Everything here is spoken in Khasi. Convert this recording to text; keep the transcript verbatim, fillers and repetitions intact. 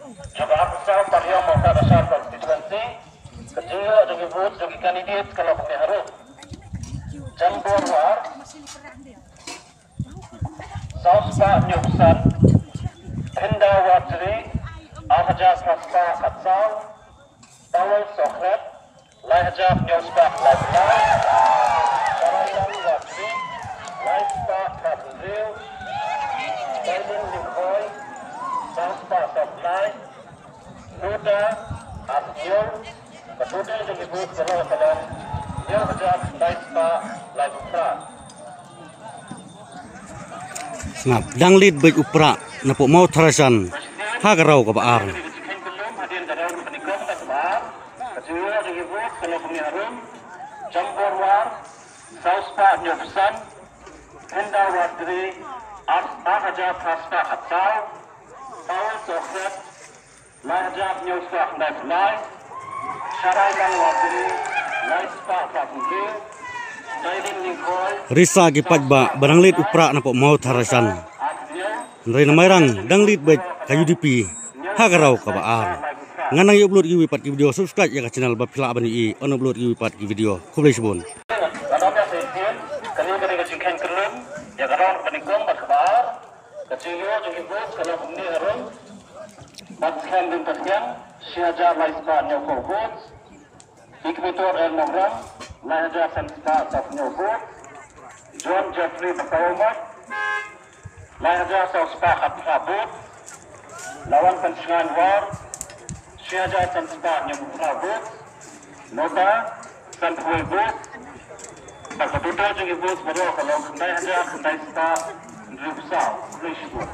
Jong ka arphew saw Pariong Mawthadraishan constituency, ka jingïoh jong ki vote jong ki candidate ka long kumne harum. Chambor War, saw spah hynñiewphew san. Phindaw Warjri, ar hajar phra spah khatsaw. Tawal Sohklet, lai hajar hynñiew spah laiphew lai. Sharaidang Warjri, lai spah khathynriew. Tailin Lyngkhoi, saw spah sawphew lai. Nota, arphew hynñiew. Ka total jong ki vote baroh ka long hynñiew hajar khyndai spah laiphew phra. Sngap, dang lead beit u Prah napoh Mawthadraishan ha ka round kaba ar. Chambor War, saw spah hynñiewphew san. Phindaw Warjri, ar, ar hajar phra spah khatsaw. Tawal Sohklet, lai hajar hynñiew spah khyndai phew lai. Sharaidang Warjri, lai spah phra phew hynriew. Tailin Lyngkhoi. Risa ki paidbah ba dang lead u Prah napoh Mawthadraishan. Hynrei na Mairang dang lead beit ka U D P ha ka round kaba ar. Ngan nang ïa upload kiwei pat ki video, subscribe ïa ka channel ba phi lah ban ïohi ban upload kiwei pat ki video. Khublei shibun. Kane ka dei ka jingkheiñ kyllum ïa ka round kaba nyngkong bad kaba ar. Ka jingïoh jong ki vote ka long kumne harum. Batskhem Diengpathiang, shi hajar lai spah hynñiewphew vote. Inkhmitor L Nongrang, lai hajar san spah sawphew hynñiew vote. John Jeffrey Batawmot, lai hajar saw spah khatphra vote. Lawan Pynshngaiñ War, shi hajar san spah hynñiewphew phra vote. Nota, sanphew wei vote. Bad ka total jong ki vote baroh ka long khyndai hajar khyndai spah hynriewphew saw. Khublei shibun.